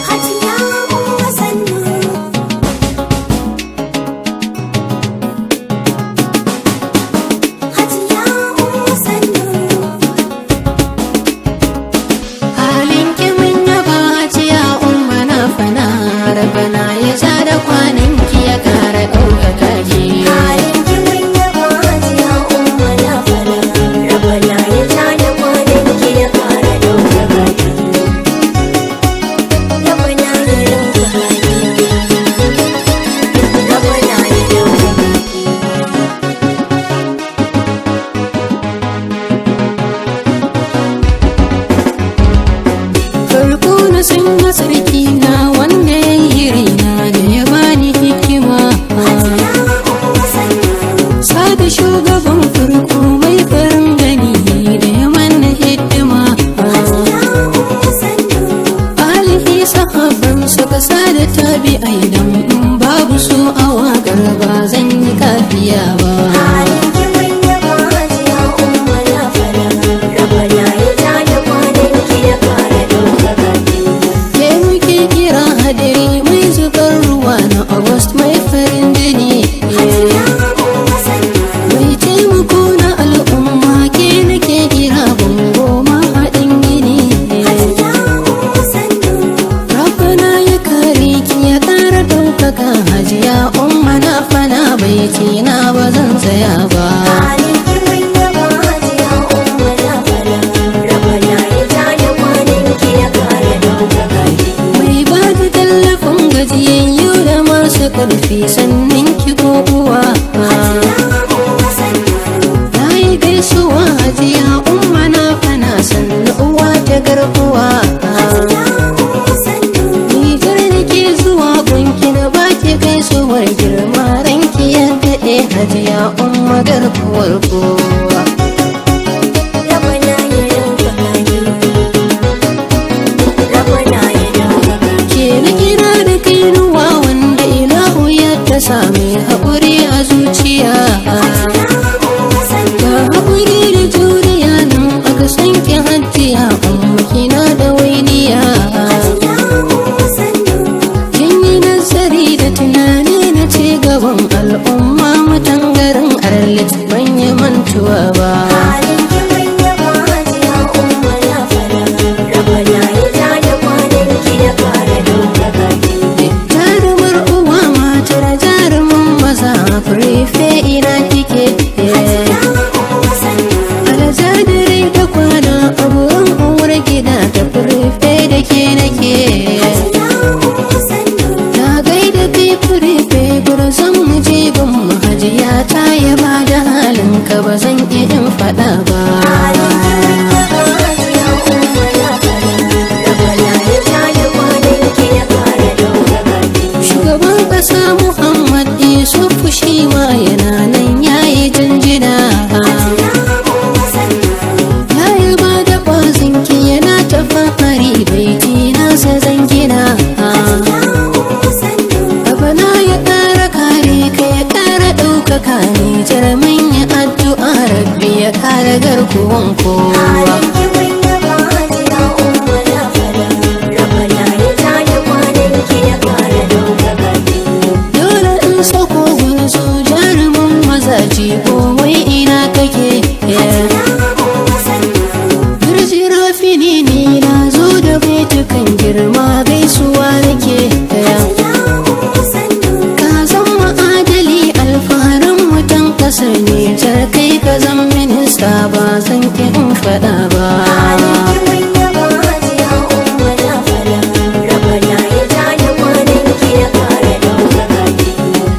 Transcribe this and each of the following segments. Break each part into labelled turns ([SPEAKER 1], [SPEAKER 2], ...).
[SPEAKER 1] Hajiya Umma sannu. Hajiya Umma sannu.
[SPEAKER 2] Halin kimin yaba Hajiya Umma na fana, rabana ya ja da kwanan ki ya kara ɗaukaka ki.
[SPEAKER 1] Halin kimin yaba Hajiya Umma na fana, rabana ya ja da kwanan ki ya kara ɗaukaka ki. Rabana ya ɗaukaka ki. Rabana ya ɗaukaka ki.
[SPEAKER 2] Farko na sanya sarki na wanda ya yi raina da ya bani hikima.
[SPEAKER 1] Hajiya Umma sannu.
[SPEAKER 2] Sada shugaban farko mai farin gani da ya mana hidima.
[SPEAKER 1] Hajiya Umma sannu.
[SPEAKER 2] Alihi sahabban suka sada tabi'ai dan in babu su a waƙar ba zan yi kafiya ba.
[SPEAKER 1] Halin kimin yaba Hajiya Umma na fana, rabana ya ja da kwanan ki ya kara ɗaukaka ki.
[SPEAKER 2] Ke muke kira hadiri mai zubar ruwa na August mai farin jini.
[SPEAKER 1] Hajiya Umma sannu.
[SPEAKER 2] Mai taimako na al'umma ke nake kira bango ma haɗin gini.
[SPEAKER 1] Hajiya Umma sannu.
[SPEAKER 2] Rabbana ya kare ki ya ƙara ɗaukaka Hajiya Umma na fana baiti na ba zan tsaya ba.
[SPEAKER 1] Halin kimin yaba Hajiya Umma na fana, rabana ya ja da kwanan ki ya kara ɗaukaka ki.
[SPEAKER 2] Mai ba da tallafin gajiyayyu da masu ƙarfi sannan ki ko uwa.
[SPEAKER 1] Hajiya Umma sannu.
[SPEAKER 2] Na yi gaisuwa Hajiya Umma na fana sannu uwa ta garkuwa.
[SPEAKER 1] Hajiya Umma sannu.
[SPEAKER 2] Nijar da ke zuwa gunki na baki gaisuwar girma ranki ya daɗe Hajiya Umma garkuwar kowa.
[SPEAKER 1] Rabana ya ɗaukaka ki. Rabana ya ɗaukaka ki.
[SPEAKER 2] Ke na kira da kainuwa wanda ilahu ya ta sami haƙuri a zuciya.
[SPEAKER 1] Hajiya Umma sannu.
[SPEAKER 2] Ga haƙuri da juriya nan aka san ki Hajiya Umma kina da wainiya.
[SPEAKER 1] Hajiya Umma sannu.
[SPEAKER 2] Kin yi nazari da tunani na ci gaban al'umma mutan garin Arlit ban yi mantuwa ba.
[SPEAKER 1] Halin kimin yaba Hajiya Umma na fana, rabana ya ja da kwanan ki ya kara ɗaukaka ki.
[SPEAKER 2] Jarumar uwa matar jarumin maza prefe ina kike.
[SPEAKER 1] Hajiya Umma sannu.
[SPEAKER 2] Alajadare da kwana a gurin uwar gida ta prefe da ke nake.
[SPEAKER 1] Hajiya Umma sannu.
[SPEAKER 2] Na gaida kai prefe gurzon mujibin mu Hajiya ta yaba da halinka ba zan ƙi in faɗa ba.
[SPEAKER 1] Halin kimin yaba Hajiya Umma na fana, rabana ya ja da kwanan ki ya kara ɗaukaka ki.
[SPEAKER 2] Shugaban ƙasa Muhammad Yusuf shi ma yana nan yayi jinjina.
[SPEAKER 1] Hajiya Umma sannu.
[SPEAKER 2] Yayi ba da ƙwazinki yana ta fahari baiti nasa zan gina.
[SPEAKER 1] Hajiya Umma sannu.
[SPEAKER 2] Rabana ya ƙara kare ka ya ƙara ɗaukaka Nijar manya addu'a Rabbi ya ƙara garkuwan kowa.
[SPEAKER 1] Halin kimin yaba Hajiya Umma na fana, rabana ya ja da kwanan ki ya kara ɗaukaka ki.
[SPEAKER 2] Dole in sako gwarzo jarumin mazaji ko wai ina kake.
[SPEAKER 1] Hajiya Umma sannu.
[SPEAKER 2] Birji rafini ne na zo da baitukan girma gaisuwa nake.
[SPEAKER 1] Hajiya Umma sannu.
[SPEAKER 2] Ka zama adali alfaharin mutan kasar Nijar kai ka zan minista ba zan ki in faɗa ba.
[SPEAKER 1] Halin kimin yaba Hajiya Umma na fana, rabana ya ja da kwanan ki ya kara ɗaukaka ki.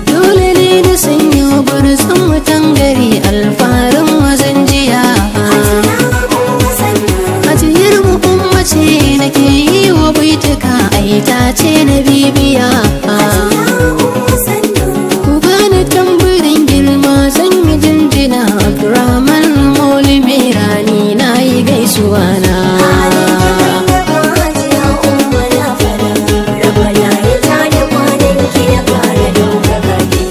[SPEAKER 2] Dole ne na sanya gwarzon mutan gari alfaharin mazan jiya.
[SPEAKER 1] Hajiya Umma sannu.
[SPEAKER 2] Ajiyar mu umma ce nake yi wa baituka ai ta ce na bibiya.
[SPEAKER 1] Hajiya Umma sannu.
[SPEAKER 2] Ku bani tamburin girma zan yi jinjina Abdurrahman Mauli mai rani na yi gaisuwa na.
[SPEAKER 1] Halin kimin yaba Hajiya Umma na fana, rabana ya ja da kwanan ki ya kara ɗaukaka ki.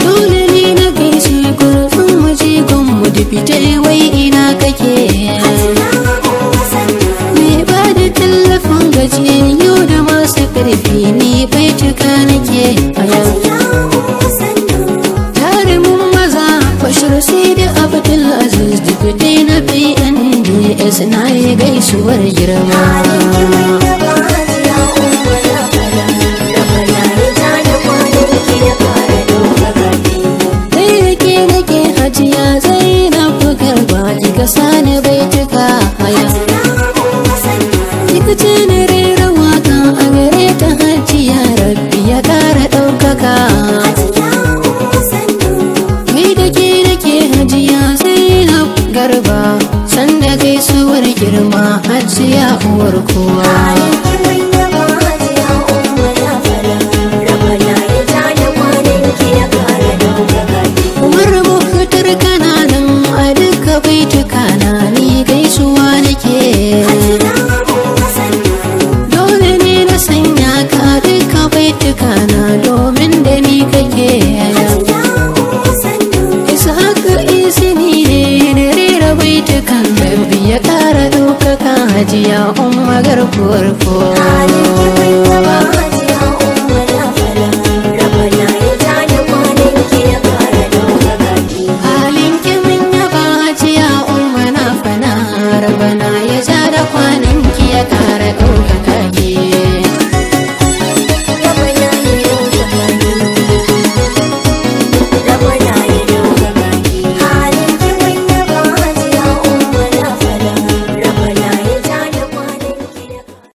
[SPEAKER 2] Dole ne na gaishe gurbin mu jigon mu dubite wai ina kake.
[SPEAKER 1] Hajiya Umma sannu.
[SPEAKER 2] PNDS na yi gaisuwar girma.
[SPEAKER 1] Halin ki mun yaba Hajiya Umma na fada, Rabbana ya ja da kwanan ki ya kara ɗaukaka ki.
[SPEAKER 2] Dai da ke nake Hajiya Zainab Garba, kika sani baituka haya.
[SPEAKER 1] Hajiya Umma sannu.
[SPEAKER 2] Kika ce na rera waka a gare ta Hajiya, Rabbi ya kara ɗaukaka.
[SPEAKER 1] Hajiya Umma sannu.
[SPEAKER 2] Kai da ke nake Hajiya Zainab Garba, sanda gaisuwar girma Hajiya uwar kowa.
[SPEAKER 1] Halin ki mun yaba Hajiya Umma na fada, Rabbana ya ja da kwanan ki ya kara ɗaukaka ki.
[SPEAKER 2] Umar Mukhtar kananan a duka baituka na ni gaisuwa nake.
[SPEAKER 1] Hajiya Umma sannu.
[SPEAKER 2] Dole ne na sanya ka duka baituka na domin da ni kake.
[SPEAKER 1] Hajiya Umma sannu.
[SPEAKER 2] Ishaq isini ne na rera baitukan, Rabbi ya kara ɗaukaka Hajiya Umma garkuwar kowa.
[SPEAKER 1] Halin